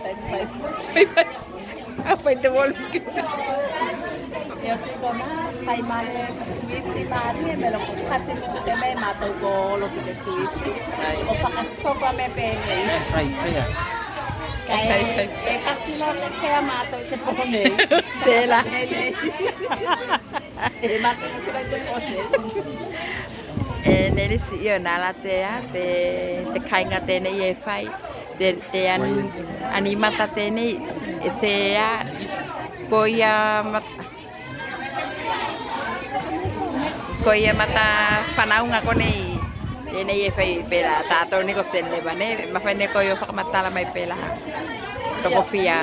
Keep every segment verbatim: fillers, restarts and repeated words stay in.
Fai mai. Au fai te volume. Ia, tiko na, fai mai, misi mai, me loko kasi mo te mea, matou ko olo ki te tuisi. Ko fakasoko a mea penei. Fai, fai, ia. Kae, e kasi loa te pea matou i te po nei. Tela. Nei, nei. E matou ko i te po nei. E, Nelisi, io, na la te, a, te, te kaiga tenei e fai. Te, te an-, animata tenei, e se a, ko ia mat-, ko ia mata fanauga konei, tenei e fai pela tatou nei ko Seneva ne, mafai ne koe o fakamatala mai pela. Tokofia.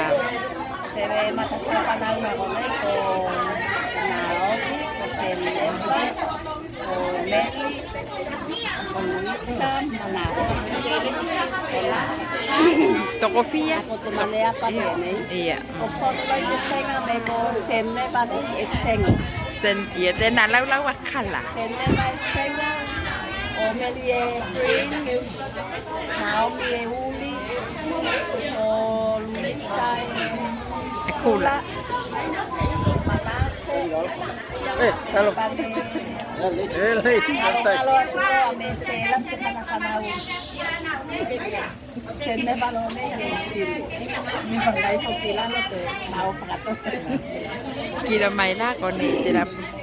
Te mata fanauga konei ko Naomi, ko Seneva, ko Meli, ko Luisa, Manasa. Tela. Tokofia. Ko te maleapa tenei. Ia. Ko fonu mai te sega me ko Seneva nei e sega. Sen-, ia, tena laulau a kala. Seneva e sega, o Meli e green, Naomi e uli, o Luisa e, e kula. Kula. Manase. E, kalo. Kalo, kalo atu loa me se lasi te fanafanau. Seneva loa nei e sili. Me fagai foki la loa te mau fakatoka. Kila mai la konei te lapusi.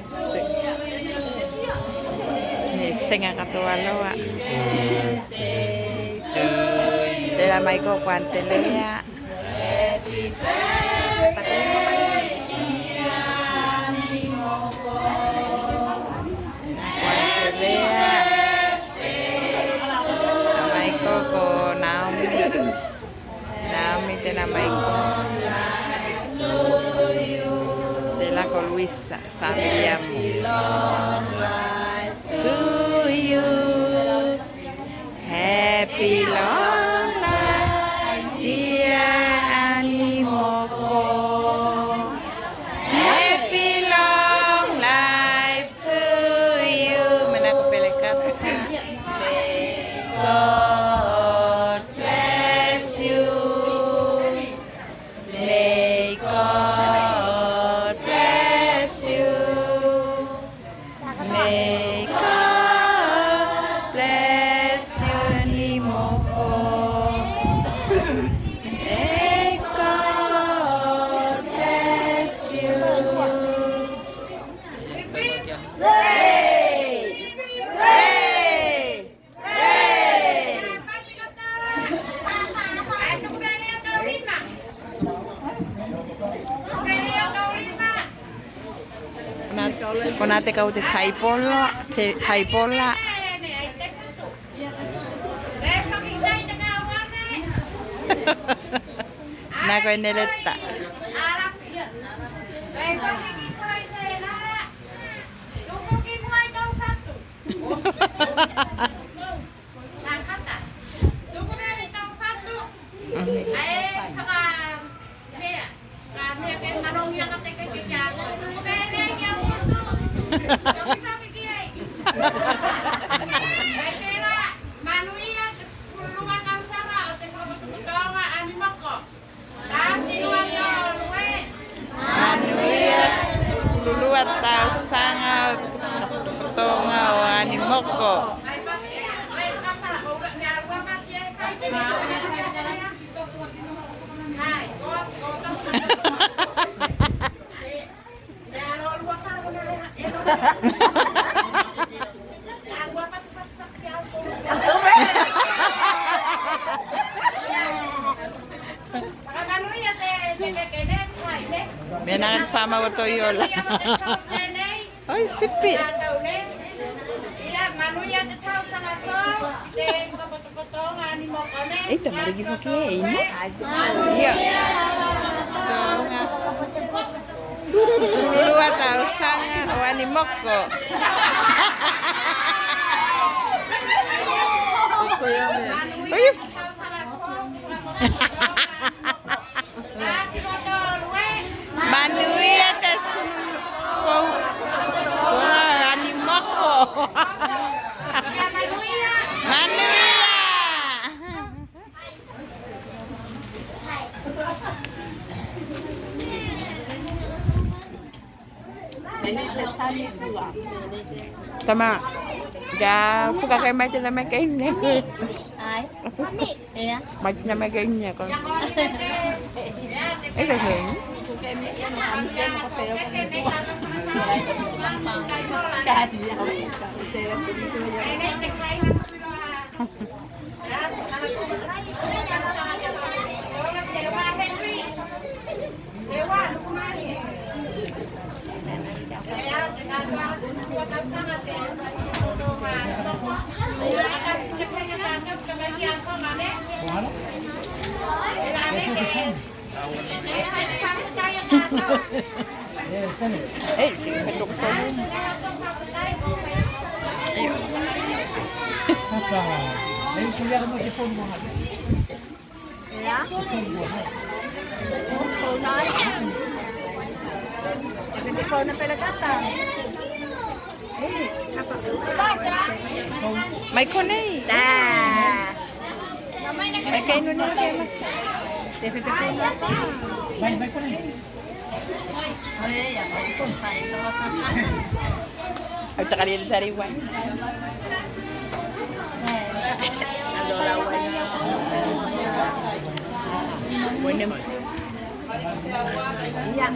Ne sega katoa loa. Tela mai ko Kuantelea. Kuantelea. Mai ko, ko Naomi. Naomi tena mai ko. Tela ko Luisa, Samiamo. To you. Happy long life, dear Animoko. Happy long life to you. Mena ko pelekata. May God bless you. May God bless you. May God bless you, Animoko. May God bless you. Hooray! Hooray! Kona, kona te kau te taipola, te taipola. Na koe Neleta. Manuia te sefulu lua tausaga o te fakapotopotoga Animoko. Manuia te sefulu lua tausaga o te fakapotopotoga o Animoko. Mena ka fama o toi ola. Oi, sipi. Ei, tamaliki foki e ina. Ia. Sefulu lua tausaga o Animoko. Ui. Manuia te sefulu lua o Animoko. Manuia. Tama, ia, puka kai mai tena mai kai ne. Ai. Ia. Mai tena mai kai ne ko. E ke he. Ei, ei, ei, ei. Ia. Founa. Ia, ke founa pela kata. Mai konei. Da. Mai kai nune ke ma. Te ke founa. Mai, mai konei. Au takali e tari wai.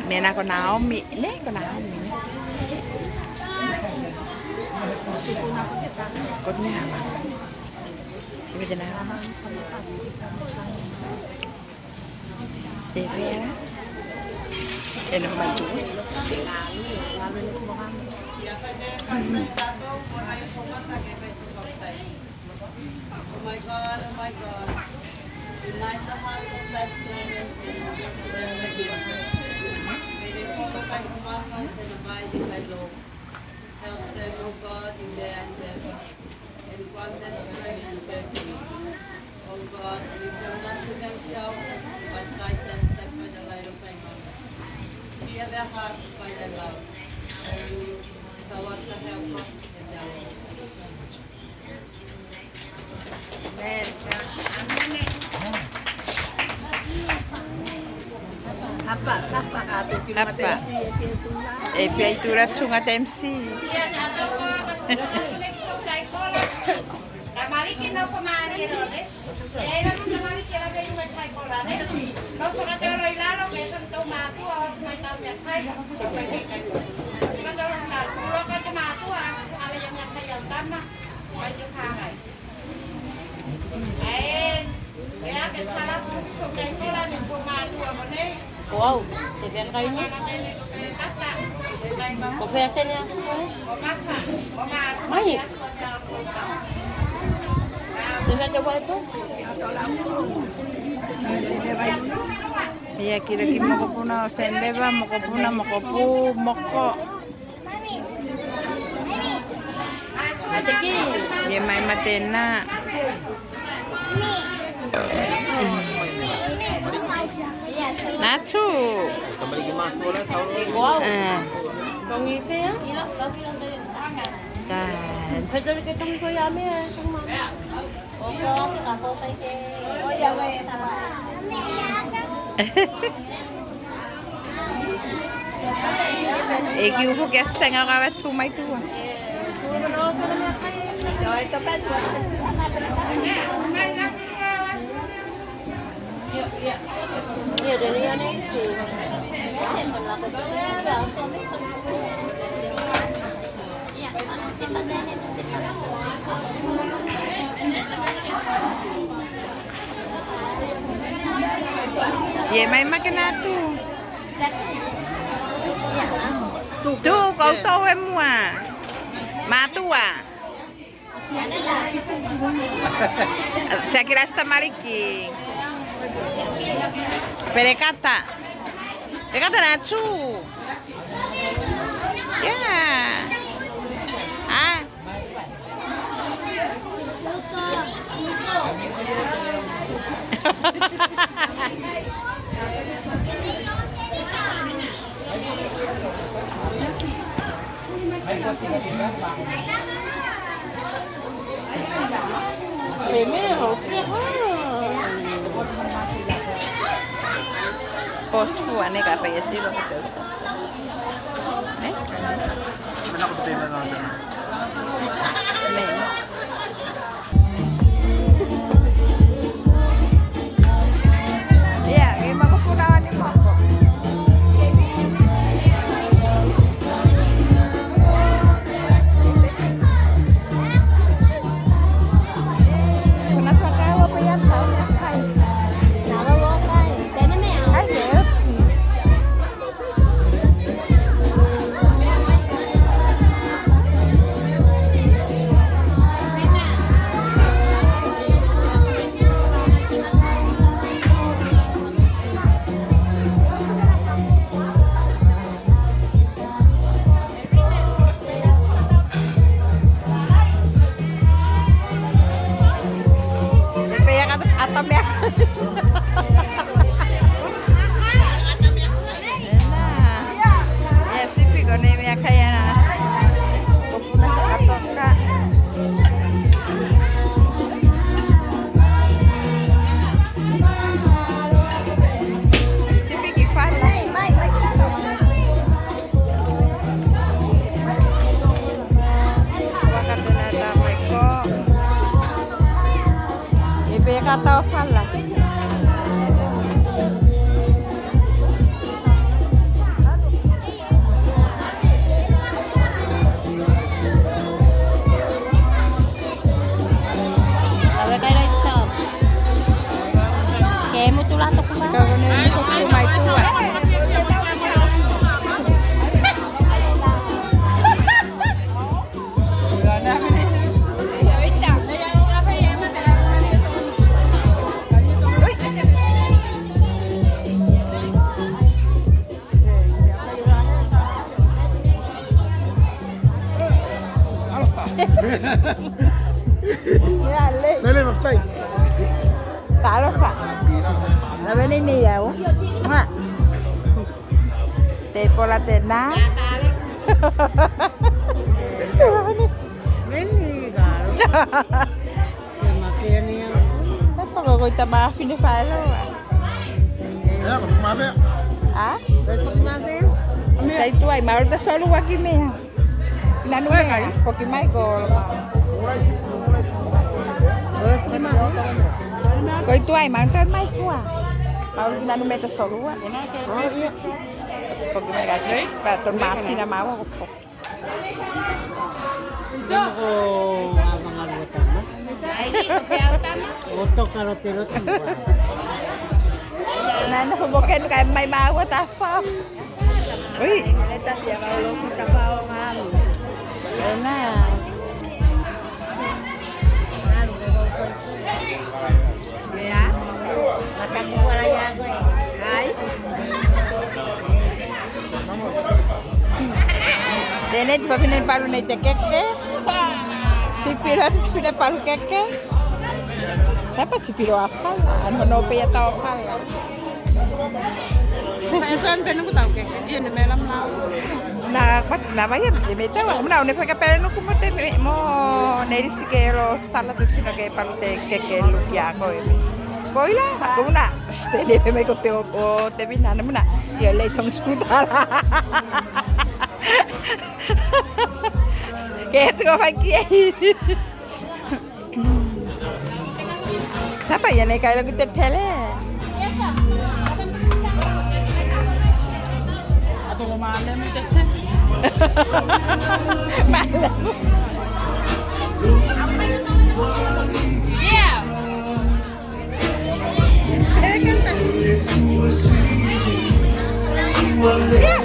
Mena ko Naomi, ne, ko Naomi. Ko Naomi. Ko Naomi. Te vea. E no mai tu. Oh my God, oh my God. Unite the hearts of thy servants and thy servants. May they follow thy commandments and abide in thy law. Help them, O God, in their endeavor, and grant them strength to bear fruit. O God, leave them not to themselves, but guide them by the light of thy knowledge. Cheer their hearts by thy love. Only thou art the helper and their Lord. Apa. E pei tura tuga te M C. Tamaliki no ko mani e lole. E la no tamaliki e la pei tura tai kola ne. No ko ka te olo i lalo ke son to matua o mai tau ia tai. Ka te olo i lalo ko te matua. Ale ia tai au tama. Mai te kagai. Wow, te vea kai nei. Ko fea tena? Mai. Te vea te wai po? Ia, kilo ki mokopuna o Senleva, mokopuna, mokopu, moko. Ia mai ma tena. Natu. Wow. Dance. E ki upu ke sega ka vatu mai tua. Ia mai ma ke natu. Tu, koutou e mua. Matua. Seki la se tamaliki. Pelekata. Pelekata natu. Ia. A. Post ane ka pei e siva. Ne? Pea ka ata mea. Ena. Ia, Sipi ko ne mea kai ana. Ko puna toka toka. Sipi ki fala. Vaka tena ta mai ko. E pe ka tau fala. Ave kai lai chop. Ke mutu la toku mai. Ka kone mutu mai tua. Ia, lei. Lei, lei, mafai. Talofa. Na vene nei au. Nga. Te pola tena. Se vane. Veni, talofa. Te makeni au. Papa ko koi tama fine fai loa. Ia, ko mavea. A? Ko mavea. Kai tuai, maulu ta solu waki mea. Nanu mea, foki mai ko. Koi tuai, maulu ta mai fua. Maulu ki nanu mea ta solu wa. Foki mai kati, pa to masina maua ko foki. Ko avaga lua tama. Ko toka lotelote. Na na fo boke nu kai mai maua ta fa. Ui. Ena. Tenei te fafine palu nei te keke. Sipi loa te fafine palu keke. Tapa sipi loa fala. Ano no pe ia tau fala. Fai atu anu penu ko tau keke. Ia ne mea la mea. Na, ko na vai e me tau. Na, ne fai ka pele no ko mo te me, mo ne risi ke lo sala te tino ke palu te keke luki a koe. Koila, ko na. Te ne me ko te o, o te vina na muna. Ia lei tong skutala. Ke te ko fai ki e. Tapa ia ne kai loku te tele. Ato ko male me te se. Male. Ia. Ia.